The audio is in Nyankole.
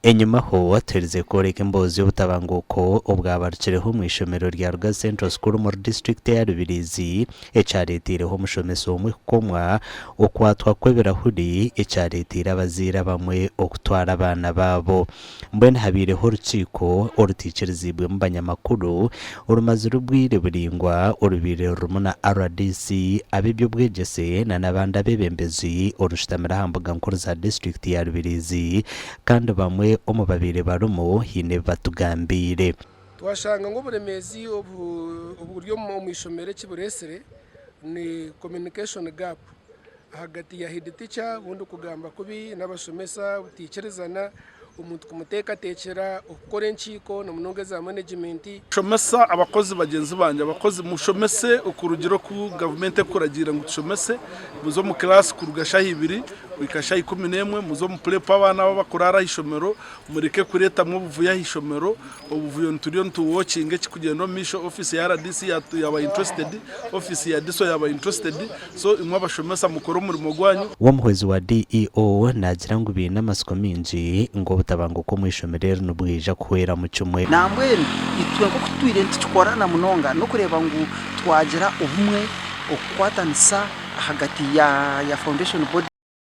Enyimaho, tuherize kworeka emboozi y'obutabanguko obwabarukireho omu ishomero rya Rugazi Central School omuri disiturikiti eya Rubirizi ekyareeteireho omushomesa omwe kukomwa okwatwa kw'ebirahuri ekyareeteire abazaire abamwe okutwara abaana baabo. Mbwenu habaireho orukiiko orutaikiriziibwemu banyamakuru orumazire obwire buraingwa orubaire rurimu na rdc, ab'eby'obwegyese na n'abandi abeebembezi orushutamire aha mbuga nkuru za disiturikiti ya Rubirizi kandi bamwe omu babaire barimu haine ebi batugambiire. Twashanga ngu oburemeezi oburi omu ishomero eki bureetsire ni communication gap ahagati ya head teacher obundi kugamba kubi n'abashomesa obutaikirizana, omuntu kumuteekateekyera okukora enkiiko na munonga eza management. Shomesa abakozi bagyenzi bangye, abakozi mushomese okurugira oku gavumenti ekuragiira ngu tushomese, muze omu kilaasi kuruga shaaha ibiri kuhika shaaha 11, muze omu purepu abaana abo abakuraara aha ishomero, mureke kureetamu obuvuyo aha ishomero, obuvuyo nituriyo nituwokinga ekirikugyenda omu maisho, ofiisi ya RDC yaaba interested, ofiisi ya DISO yaaba interested, so imwe abashomesa mukore omurimo gwanyu. Omuhwezi wa DEO naagira ngu baine amatsiko maingi ngu obutabanguko omu ishomero eri nibwija kuhweramu kimwe. Nambwenu itwe nk'oku tutwire nitukikora na munonga n'okureeba ngu twagira obumwe, okukwatanisa ahagati ya Foundation Body.